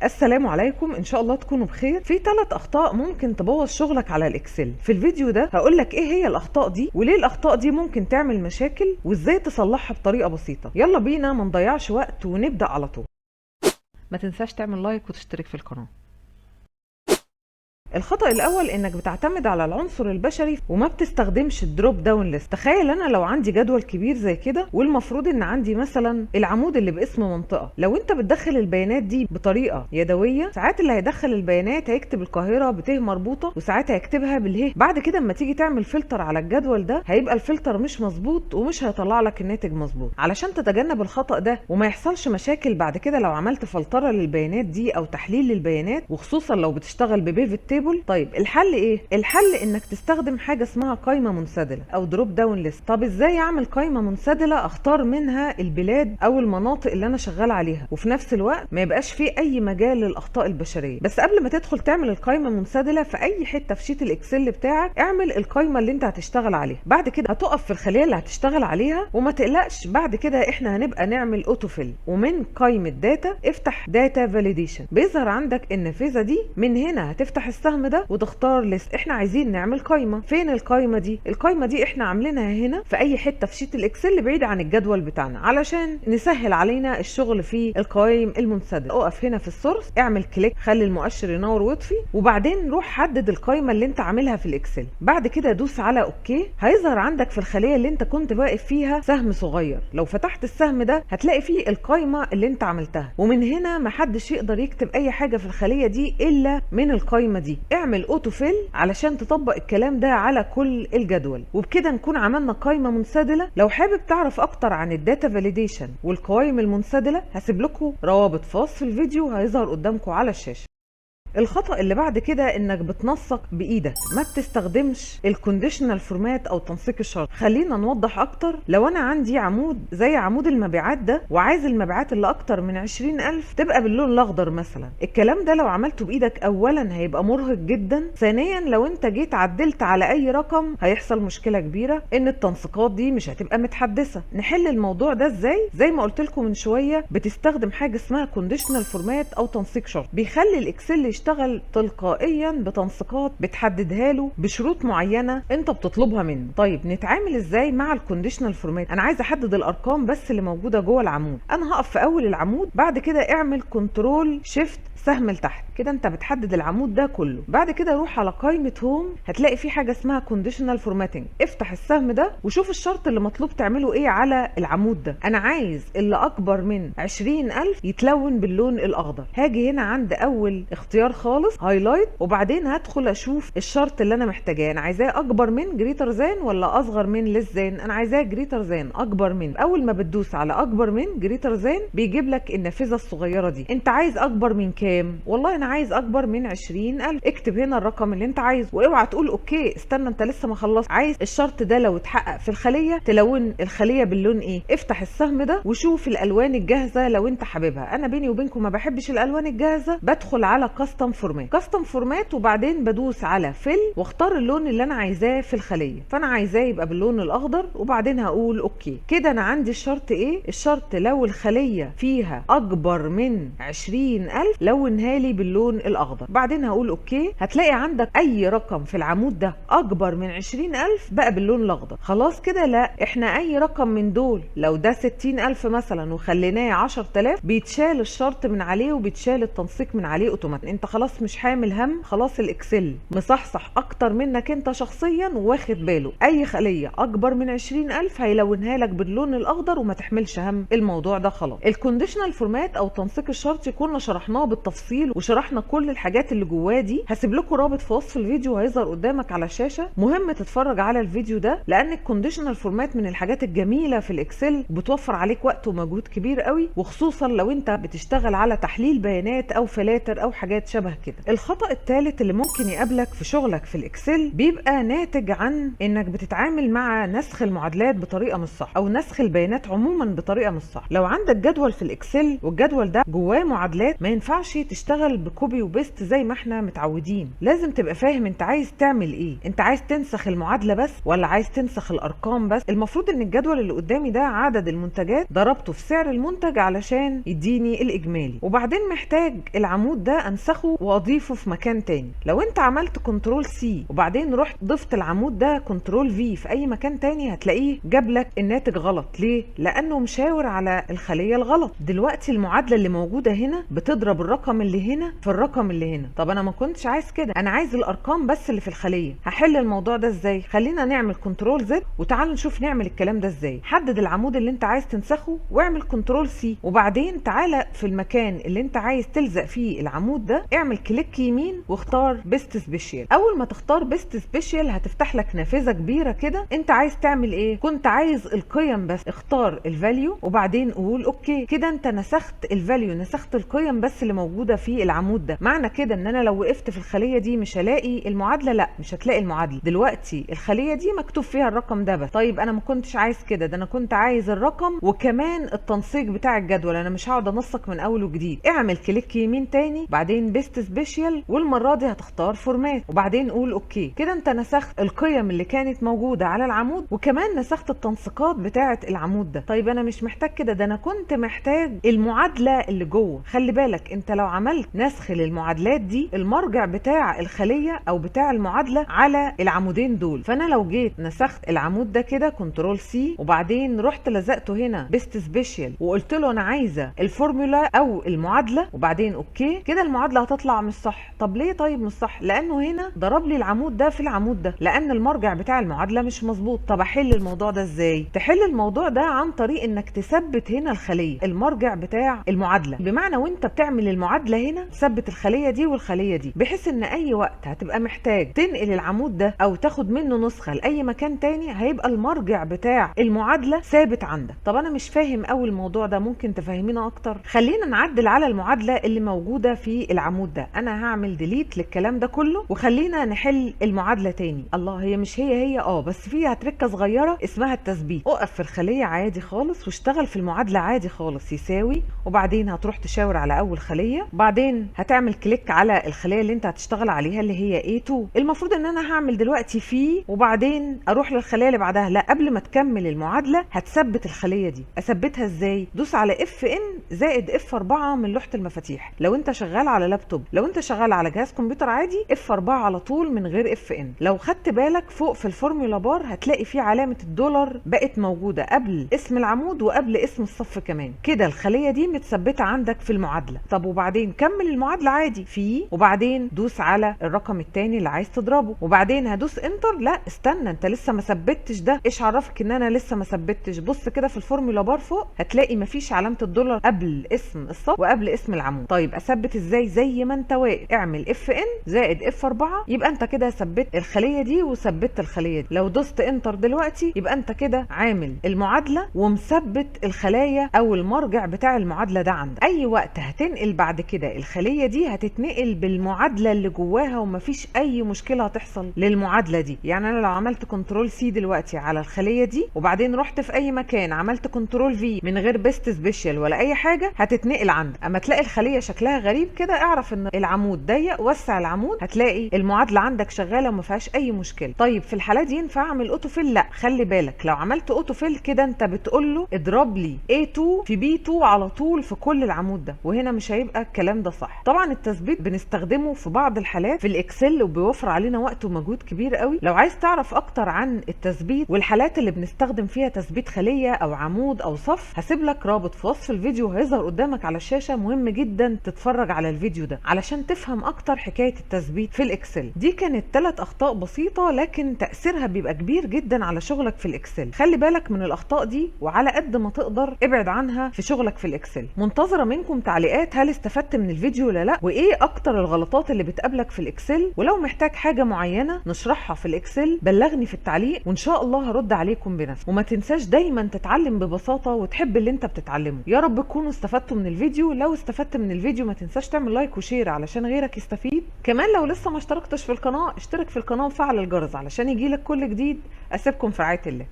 السلام عليكم، ان شاء الله تكونوا بخير. في 3 اخطاء ممكن تبوظ شغلك على ال Excel. في الفيديو ده هقول لك ايه هي الاخطاء دي، وليه الاخطاء دي ممكن تعمل مشاكل، وازاي تصلحها بطريقة بسيطه. يلا بينا ما نضيعش وقت ونبدا على طول. ما تنساش تعمل like وتشترك في القناه. الخطأ الأول إنك بتعتمد على العنصر البشري وما بتستخدمش ال drop down list. تخيل أنا لو عندي جدول كبير زي كده، والمفروض إن عندي مثلا العمود اللي باسم منطقة. لو أنت بتدخل البيانات دي بطريقة يدوية، ساعات اللي هيدخل البيانات هيكتب القاهرة بته مربوطة، وساعات هيكتبها باله. بعد كده اما تيجي تعمل فلتر على الجدول ده، هيبقى الفلتر مش مظبوط ومش هيطلع لك الناتج مظبوط. علشان تتجنب الخطأ ده وما يحصلش مشاكل بعد كده لو عملت فلترة للبيانات دي أو تحليل للبيانات، وخصوصا لو بتشتغل ب pivot table. طيب الحل ايه؟ الحل انك تستخدم حاجة اسمها قائمة منسدله او drop down list. طب ازاي اعمل قائمة منسدله اختار منها البلاد او المناطق اللي انا شغال عليها، وفي نفس الوقت ما يبقاش فيه اي مجال للاخطاء البشريه؟ بس قبل ما تدخل تعمل القائمة المنسدله، في اي حتة في sheet ال Excel بتاعك اعمل القائمة اللي انت هتشتغل عليها. بعد كده هتقف في الخلية اللي هتشتغل عليها، وما تقلقش، بعد كده احنا هنبقى نعمل auto fill. ومن قائمة data افتح data validation، بيظهر عندك النافذة دي. من هنا هتفتح السهم ده وتختار list. احنا عايزين نعمل قايمه. فين القايمة دي؟ القايمة دي احنا عاملينها هنا في اي حتة في sheet ال Excel بعيد عن الجدول بتاعنا، علشان نسهل علينا الشغل في القوائم المنسدله. اقف هنا في ال source، اعمل click، خلي المؤشر ينور ويطفي، وبعدين روح حدد القايمة اللي انت عاملها في ال Excel. بعد كده دوس على okay. هيظهر عندك في الخلية اللي انت كنت واقف فيها سهم صغير. لو فتحت السهم ده هتلاقي فيه القايمة اللي انت عملتها، ومن هنا محدش يقدر يكتب اي حاجة في الخلية دي الا من القايمة دي. اعمل auto fill علشان تطبق الكلام ده على كل الجدول، وبكده نكون عملنا قائمة منسدله. لو حابب تعرف اكتر عن ال data validation والقوائم المنسدله، هسيب لكم روابط في وصف الفيديو، هيظهر قدامكم على الشاشه. الخطأ اللي بعد كده انك بتنسق بايدك، ما بتستخدمش ال conditional format او تنسيق الشرط. خلينا نوضح اكتر. لو انا عندي عمود زي عمود المبيعات ده، وعايز المبيعات اللي اكتر من 20,000 تبقى باللون الاخضر مثلا، الكلام ده لو عملته بايدك اولا هيبقى مرهق جدا، ثانيا لو انت جيت عدلت على اي رقم هيحصل مشكلة كبيرة ان التنسيقات دي مش هتبقى متحدثة. نحل الموضوع ده ازاي؟ زي ما قلت لكم من شوية، بتستخدم حاجة اسمها conditional format او تنسيق شرط، بيخلي ال Excel يشتغل تلقائيا بتنسيقات بتحددها له بشروط معينة انت بتطلبها منه. طيب نتعامل ازاي مع ال conditional format؟ انا عايزه احدد الارقام بس اللي موجودة جوه العمود. انا هقف في اول العمود، بعد كده اعمل control shift سهم لتحت كده، انت بتحدد العمود ده كله. بعد كده روح على قائمة home، هتلاقي في حاجة اسمها conditional formatting. افتح السهم ده وشوف الشرط اللي مطلوب تعمله ايه على العمود ده. انا عايز اللي اكبر من 20,000 يتلون باللون الاخضر. هاجي هنا عند اول اختيار خالص highlight، وبعدين هدخل اشوف الشرط اللي انا محتاجاه. انا عايزاه اكبر من greater than ولا اصغر من less than؟ انا عايزاه greater than، اكبر من. اول ما بتدوس على اكبر من greater than بيجيب لك النافذة الصغيرة دي. انت عايز اكبر من كام؟ والله انا عايز اكبر من 20,000. اكتب هنا الرقم اللي انت عايزه، واوعى تقول okay، استنى، انت لسه ما خلصت. عايز الشرط ده لو اتحقق في الخلية تلون الخلية باللون ايه؟ افتح السهم ده وشوف الالوان الجاهزة لو انت حاببها. انا بيني وبينكم ما بحبش الالوان الجاهزه، بدخل على custom format، custom format، وبعدين بدوس على fill واختار اللون اللي انا عايزاه في الخليه. فانا عايزاه يبقى باللون الاخضر، وبعدين هقول okay. كده انا عندي الشرط ايه؟ الشرط لو الخلية فيها اكبر من 20,000 لونها لي باللون الاخضر. بعدين هقول okay. هتلاقي عندك اي رقم في العمود ده اكبر من 20,000 بقى باللون الاخضر. خلاص كده؟ لا، احنا اي رقم من دول لو ده 60,000 مثلا وخليناه 10,000 بيتشال الشرط من عليه وبيتشال التنسيق من عليه اوتوماتيك. انت خلاص مش حامل هم، خلاص ال Excel مصحصح اكتر منك انت شخصيا وواخد باله. اي خليه اكبر من 20,000 هيلونها لك باللون الاخضر، وما تحملش هم الموضوع ده خلاص. ال conditional format او التنسيق الشرطي كنا شرحناه بالتفصيل وشرحنا كل الحاجات اللي جواه دي. هسيب لكم رابط في وصف الفيديو، هيظهر قدامك على الشاشه. مهم تتفرج على الفيديو ده لان ال conditional format من الحاجات الجميلة في ال Excel، وبتوفر عليك وقت ومجهود كبير قوي، وخصوصا لو انت بتشتغل على تحليل بيانات او فلاتر او حاجات شبه كده. الخطا الثالث اللي ممكن يقابلك في شغلك في ال Excel بيبقى ناتج عن انك بتتعامل مع نسخ المعادلات بطريقة مش صح، او نسخ البيانات عموما بطريقة مش صح. لو عندك جدول في ال Excel والجدول ده جواه معادلات، ما ينفعش ينفعش تشتغل ب copy و paste زي ما احنا متعودين، لازم تبقى فاهم انت عايز تعمل ايه. انت عايز تنسخ المعادلة بس ولا عايز تنسخ الارقام بس؟ المفروض ان الجدول اللي قدامي ده عدد المنتجات ضربته في سعر المنتج علشان يديني الاجمالي، وبعدين محتاج العمود ده انسخه واضيفه في مكان تاني. لو انت عملت control C وبعدين رحت ضفت العمود ده control V في اي مكان تاني هتلاقيه جاب لك الناتج غلط. ليه؟ لانه مشاور على الخلية الغلط. دلوقتي المعادلة اللي موجودة هنا بتضرب الرقم اللي هنا في الرقم اللي هنا. طب انا ما كنتش عايز كده، انا عايز الارقام بس اللي في الخلية. هحل الموضوع ده ازاي؟ خلينا نعمل control Z وتعالوا نشوف نعمل الكلام ده ازاي. حدد العمود اللي انت عايز تنسخه واعمل control C، وبعدين تعالى في المكان اللي انت عايز تلزق فيه العمود ده اعمل click يمين واختار paste special. اول ما تختار paste special هتفتح لك نافذة كبيرة كده. انت عايز تعمل ايه؟ كنت عايز القيم بس، اختار ال value وبعدين قول okay. كده انت نسخت ال value، نسخت القيم بس اللي موجودة في العمود ده. معنى كده ان انا لو وقفت في الخلية دي مش هلاقي المعادلة؟ لا، مش هتلاقي المعادلة. دلوقتي الخلية دي مكتوب فيها الرقم ده بس. طيب انا ما كنتش عايز كده، ده انا كنت عايز الرقم وكمان التنسيق بتاع الجدول، انا مش هقعد انسق من اول وجديد. اعمل click يمين تاني بعدين paste special، والمرة دي هتختار format وبعدين قول okay. كده انت نسخت القيم اللي كانت موجودة على العمود وكمان نسخت التنسيقات بتاعه العمود ده. طيب انا مش محتاج كده، ده انا كنت محتاج المعادلة اللي جوه. خلي بالك انت لو عملت نسخ للمعادلات دي المرجع بتاع الخلية او بتاع المعادلة على العمودين دول، فانا لو جيت نسخت العمود ده كده control C وبعدين رحت لزقته هنا paste special وقلت له انا عايزه الفورمولا او المعادلة وبعدين okay، كده المعادلة هتطلع مش صح. طب ليه طيب مش صح؟ لانه هنا ضرب لي العمود ده في العمود ده، لان المرجع بتاع المعادلة مش مظبوط. طب احل الموضوع ده ازاي؟ تحل الموضوع ده عن طريق انك تثبت هنا الخلية المرجع بتاع المعادلة، بمعنى وانت بتعمل المعادلة هنا تثبت الخلية دي والخليه دي، بحيث ان اي وقت هتبقى محتاج تنقل العمود ده او تاخد منه نسخه لاي مكان تاني هيبقى المرجع بتاع المعادلة ثابت عندك. طب انا مش فاهم قوي الموضوع ده، ممكن تفهمينا اكتر؟ خلينا نعدل على المعادلة اللي موجودة في العمود ده. انا هعمل delete للكلام ده كله وخلينا نحل المعادلة تاني. الله، هي مش هي بس فيها تركه صغيرة اسمها التثبيت. اقف في الخلية عادي خالص واشتغل في المعادلة عادي خالص، يساوي، وبعدين هتروح تشاور على اول خليه، بعدين هتعمل click على الخلية اللي انت هتشتغل عليها اللي هي A2. المفروض ان انا هعمل دلوقتي في، وبعدين اروح للخليه اللي بعدها. لا، قبل ما تكمل المعادلة هتثبت الخلية دي. اثبتها ازاي؟ دوس على FN زائد F4 من لوحة المفاتيح لو انت شغال على لابتوب. لو انت شغال على جهاز كمبيوتر عادي F4 على طول من غير FN. لو خدت بالك فوق في ال formula bar هتلاقي في علامة الدولار بقت موجودة قبل اسم العمود وقبل اسم الصف كمان. كده الخلية دي متثبته عندك في المعادلة. طب وبعدين كمل المعادلة عادي في، وبعدين دوس على الرقم الثاني اللي عايز تضربه، وبعدين هدوس enter. لا استنى، انت لسه ما ثبتتش ده. ايش عرفك ان انا لسه ما ثبتتش؟ بص كده في ال formula bar فوق هتلاقي مفيش علامة الدولار قبل اسم الصف وقبل اسم العمود. طيب اثبت ازاي؟ زي ما انت واقف اعمل FN زائد F4، يبقى انت كده ثبت الخلية دي وثبت الخلية دي. لو دوست enter دلوقتي يبقى انت كده عامل المعادلة ومثبت الخلايا او المرجع بتاع المعادلة ده عندك. اي وقت هتنقل بعد كده الخلية دي هتتنقل بالمعادله اللي جواها ومفيش اي مشكلة هتحصل للمعادله دي. يعني انا لو عملت control C دلوقتي على الخلية دي وبعدين رحت في اي مكان عملت control V من غير paste special ولا اي حاجة هتتنقل عندك. اما تلاقي الخلية شكلها غريب كده اعرف ان العمود ضيق، وسع العمود هتلاقي المعادلة عندك شغالة وما فيهاش اي مشكلة. طيب في الحالة دي ينفع اعمل auto fill؟ لا، خلي بالك لو عملت auto fill كده انت بتقول له اضرب لي A2 في B2 على طول في كل العمود ده، وهنا مش هيبقى الكلام ده صح. طبعا التثبيت بنستخدمه في بعض الحالات في ال Excel وبيوفر علينا وقت ومجهود كبير قوي. لو عايز تعرف اكتر عن التثبيت والحالات اللي بنستخدم فيها تثبيت خليه او عمود او صف هسيب لك رابط في وصف الفيديو هيظهر قدامك على الشاشة. مهم جدا تتفرج على الفيديو ده علشان تفهم اكتر حكاية التثبيت في ال Excel. دي كانت 3 اخطاء بسيطة لكن تاثيرها بيبقى كبير جدا على شغلك في ال Excel. خلي بالك من الاخطاء دي وعلى قد ما تقدر ابعد عنها في شغلك في ال Excel. منتظره منكم تعليقات، هل استفدت من الفيديو ولا لا، وايه اكتر الغلطات اللي بتقابلك في ال Excel، ولو محتاج حاجة معينة نشرحها في ال Excel بلغني في التعليق وان شاء الله هرد عليكم بنفسي. وما تنساش دايما تتعلم ببساطة وتحب اللي انت بتتعلمه. يا رب تكونوا استفدتوا من الفيديو. لو استفدت من الفيديو ما تنساش تعمل like و share علشان غيرك يستفيد. كمان لو لسه ما اشتركتش في القناة اشترك في القناة وفعل الجرس علشان يجيلك كل جديد. اسيبكم في رعاية الله.